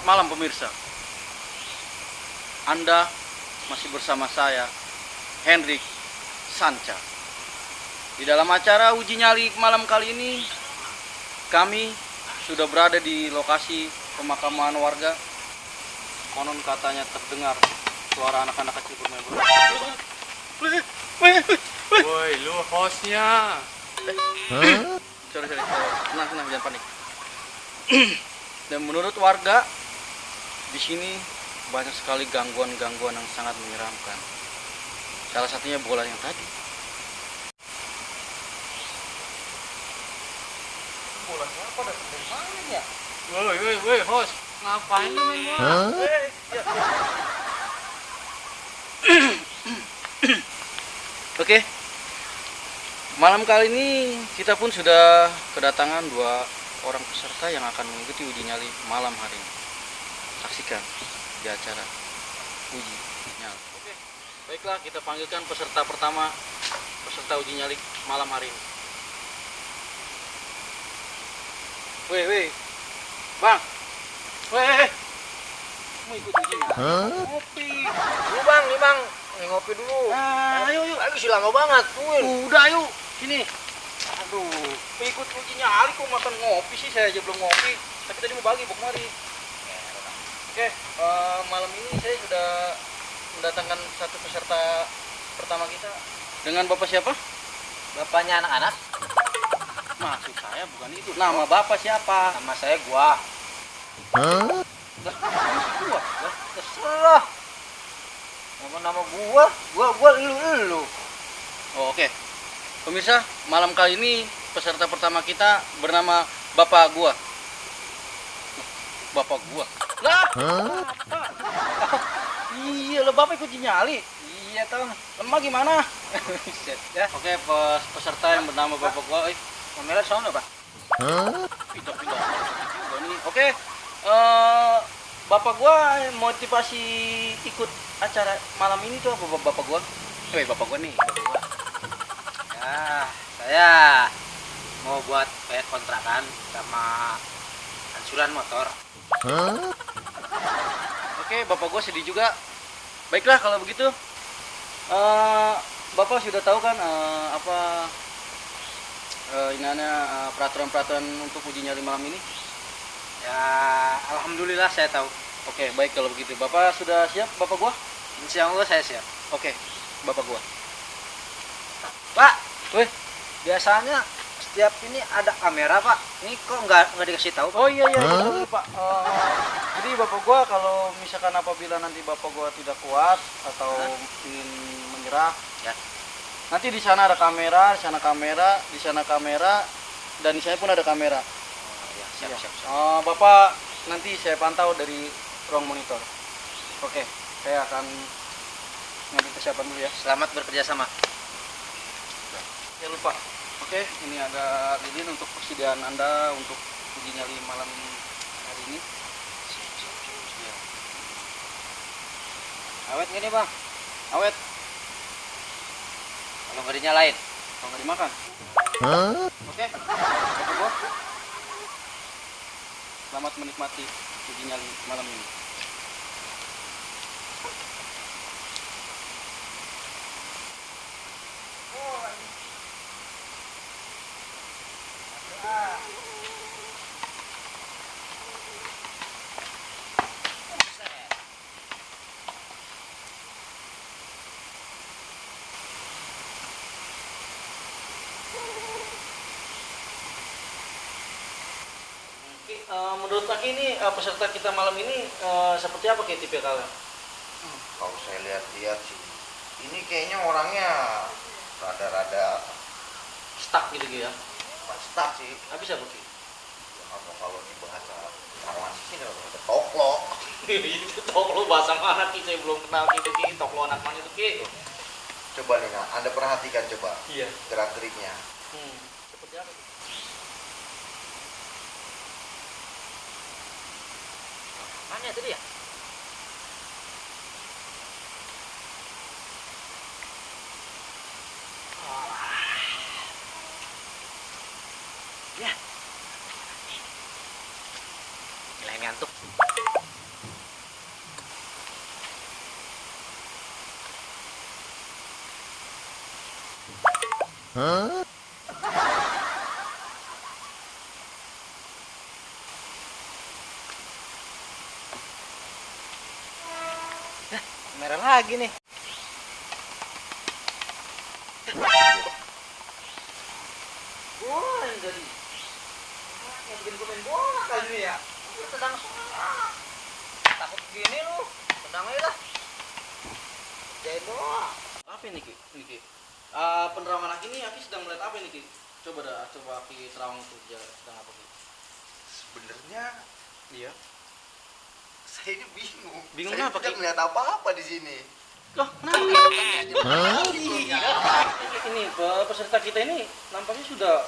Selamat malam pemirsa. Anda masih bersama saya, Hendrik Sanca. Di dalam acara uji nyali malam kali ini, kami sudah berada di lokasi pemakaman warga. Konon katanya terdengar suara anak-anak kecil bermain bola. Woi, lu hostnya. Sorry. Tenang, jangan panik. Dan menurut warga, di sini banyak sekali gangguan-gangguan yang sangat menyeramkan. Salah satunya bola yang tadi. Bola siapa dan dari mana ya? Woi, host. Ngapain lu main bola? Oke. Malam kali ini kita pun sudah kedatangan 2 orang peserta yang akan mengikuti uji nyali malam hari ini. Saksikan di acara uji nyali. Oke, baiklah kita panggilkan peserta pertama, peserta uji nyali malam hari ini. Weh, bang, mau ikut uji nyali? Ngopi. Dulu bang, nih bang, ngopi dulu. Ayo. Ayo sih lama banget, tungguin. Udah yuk, sini. Aduh, ikut uji nyali kok makan ngopi sih, saya aja belum ngopi. Tapi tadi mau bagi, kemari. Oke, malam ini saya sudah mendatangkan satu peserta pertama kita. Dengan bapak siapa? Bapaknya anak-anak, Maksud saya bukan itu. Nama bapak siapa? sama saya gua. Lah, gua. Lah, terserah. Nama gua lu. Oh, oke. Pemirsa, malam kali ini peserta pertama kita bernama Bapak gua. Bapak gua. Lah, Bapak. Iya, lo Bapak ikut nyali. Iya tong. Lemah gimana? Ya, Oke, peserta yang bernama Bapak gua. kamera sono pak. Pindah juga nih. Oke, Bapak gua motivasi ikut acara malam ini tuh apa Bapak gua? Bapak gua nih, Bapak gua. Ya, saya mau buat kayak kontrakan sama ansuran motor. Oke, Bapak gua sedih juga. Baiklah kalau begitu. Bapak sudah tahu kan peraturan-peraturan untuk uji nyali malam ini? Ya, alhamdulillah saya tahu. Oke, baik kalau begitu. Bapak sudah siap, Bapak gua? Insya Allah saya siap. Oke, Bapak gua. Pak, Weh, biasanya setiap ini ada kamera pak. Ini kok nggak dikasih tahu? oh iya betul Pak. Jadi Bapak gua kalau misalkan apabila nanti Bapak gua tidak kuat atau ingin menyerah, Ya. nanti di sana ada kamera, di sana kamera, dan di sana pun ada kamera. Oh, ya, siap. Bapak nanti saya pantau dari ruang monitor. Oke, saya akan ngambil persiapan dulu ya. Selamat bekerja sama. Ya lupa. Oke, ini ada lilin untuk persediaan Anda untuk uji nyali malam hari ini. Ya. Awet nggak nih bang? Awet, Kalau nggak dinyalain. kalau nggak dimakan. Oke, Bapak gua. Selamat menikmati uji nyali malam ini. Menurut Aki ini peserta kita malam ini seperti apa kayak tipe kalian? Kalau saya lihat-lihat sih, ini kayaknya orangnya rada-rada Stuck gitu ya? stuck sih. Habis apa Ki? Kalau di bahasa Parwansi sih ada toklok. Itu toklo bahasa mana Ki? Saya belum kenal gitu Ki. Toklo anak mana itu Ki? Coba nih, nah, Anda perhatikan coba Iya. gerak-geriknya. Seperti apa Ki? Mana tadi ya? Ya. Ngantuk. Merah lagi nih. Wah, ini jadi. Yang bikin gue main bola kali ini ya. Gue tendang semua. Takut begini lu. Tendang aja lah. Jain doang. Apa ini Ki? Ini Ki. Penerangan Aki ini Aki sedang melihat apa ini Ki? Coba Aki terawang tuh dia sedang apa Ki? Sebenarnya Iya. saya ini bingung. Bingung Saya apa, tidak Ki? melihat apa-apa di sini. Loh, kenapa? Ini peserta kita ini nampaknya sudah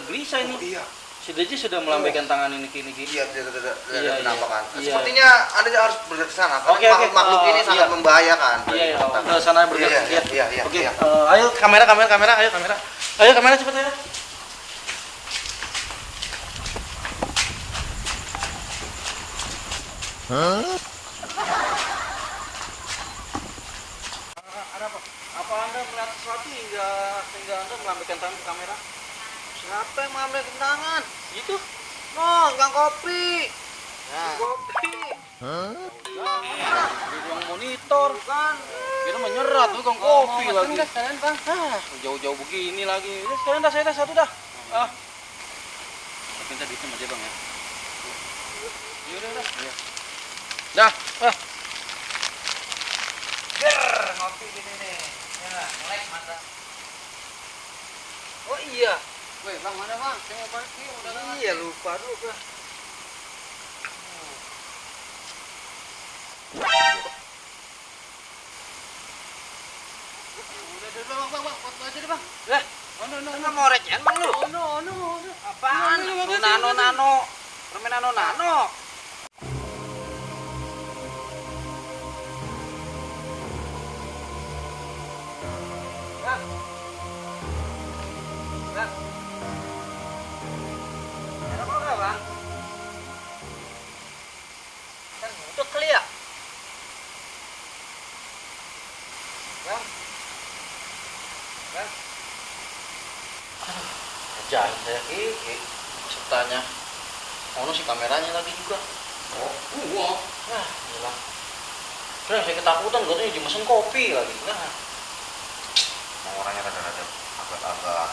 gelisah ini. Oh, iya. Sudah melambaikan tangan ini Ki. Iya, tidak Iya, penampakan. iya. Sepertinya Anda harus bergerak ke sana. Karena Oke, makhluk ini sangat iya. membahayakan. Iya, ke sana bergerak. Iya. Oke, ayo kamera, ayo kamera cepat ayo. Ada apa? Apa Anda melihat sesuatu hingga Anda melambaikan tangan ke kamera? Siapa yang mengambil tangan? Itu? Oh, gang kopi. Nah, Kopi. yang monitor Kan. kita menyerah tuh kong kopi lagi. Kalian, Bang. Jauh-jauh begini lagi. Udah sekarang dah saya dah satu dah. Minta duitnya sama dia Bang ya. Ya udah. Iya. Dah. Ngopi gini nih. Ya, melek mata. Oh iya. Woi, Bang, mana Bang? Saya mau balik nih, udah lama. Iya, lupa dulu gua. Udah, Bang, foto aja deh, Bang. Lah, Enggak mau recehan Bang lu? No. Apaan? Ini Nano. Permen nano. Bang. Ada apa enggak, Bang? Kan butuh kali ya? Bang. Kerjaan saya Ki. Pesertanya. Si kameranya lagi juga. Wah. Gila. Terus saya ketakutan katanya di mesin kopi lagi. Nah, Orangnya rada-rada agak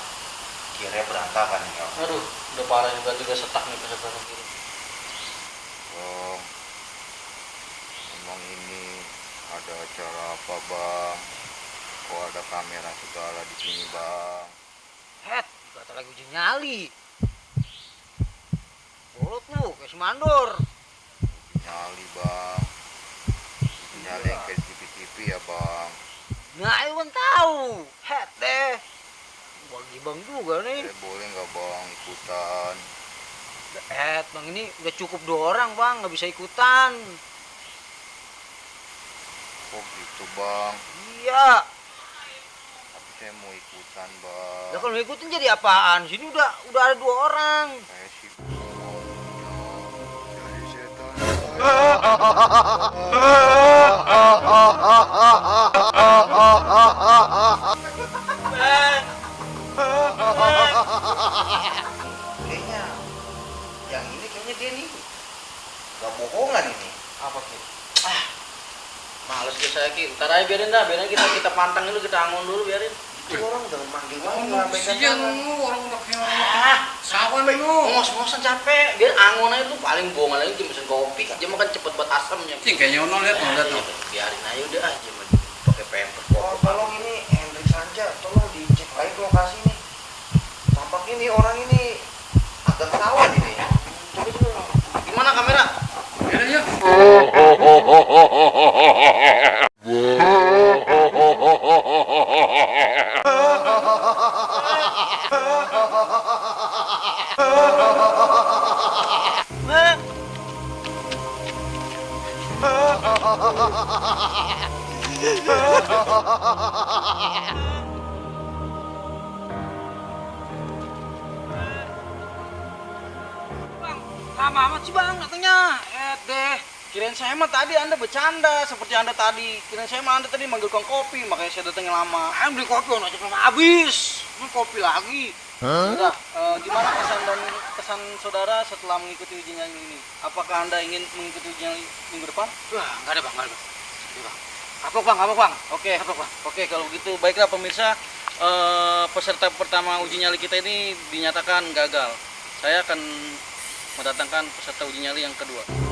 kira berantakan nih. aduh, udah parah juga setak nih peserta kiri. Bang, emang ini ada acara apa bang? Kok ada kamera segala di sini bang? Het, kata lagi uji nyali. Bolot lu, kayak semandor. Nyali bang, nyali yang kayak di TV ya bang. Nah, itu kan tahu. Het deh. Bagi bang juga nih. Boleh nggak bang ikutan? Het, bang ini udah cukup 2 orang bang, nggak bisa ikutan. Kok gitu bang? Iya. Tapi saya mau ikutan bang. Lah kalau ngikutin jadi apaan? Sini udah ada 2 orang. Saya sih maunya jadi setan. Kayaknya yang ini kayaknya dia nih gak bohongan ini. Apa Ki? Males ke saya Ki. Ntar aja biarin kita pantang dulu, kita angon dulu biarin. Itu orang udah manggil-manggil Ngomong lambaikan siang tangan. lu, orang udah kayak sawan lu. Ngos-ngosan capek. Biar angon aja lu paling bohongan lagi mesin kopi. Dia makan cepet buat asamnya. Sih kayaknya ono lihat tuh. Biarin aja udah aja pakai pempek Oh, tolong ini Hendrik Sanja, tolong dicek lagi lokasi ini. Tampak ini orang ini agak ketahuan ini. Gimana kamera? Ya ya. Bang, lama amat sih bang datangnya. Deh. Kirain saya mah tadi Anda bercanda seperti Anda tadi. Kirain saya mah Anda tadi manggil kong kopi, makanya saya datangnya lama. Beli kopi orang aja belum habis. Ini kopi lagi. Sudah, gimana kesan saudara setelah mengikuti uji nyali ini? Apakah Anda ingin mengikuti uji nyali minggu depan? Wah, enggak ada bang, enggak ada bang. Ini bang. Kapok bang. Oke, kalau gitu baiklah pemirsa, peserta pertama uji nyali kita ini dinyatakan gagal. Saya akan mendatangkan peserta uji nyali yang kedua.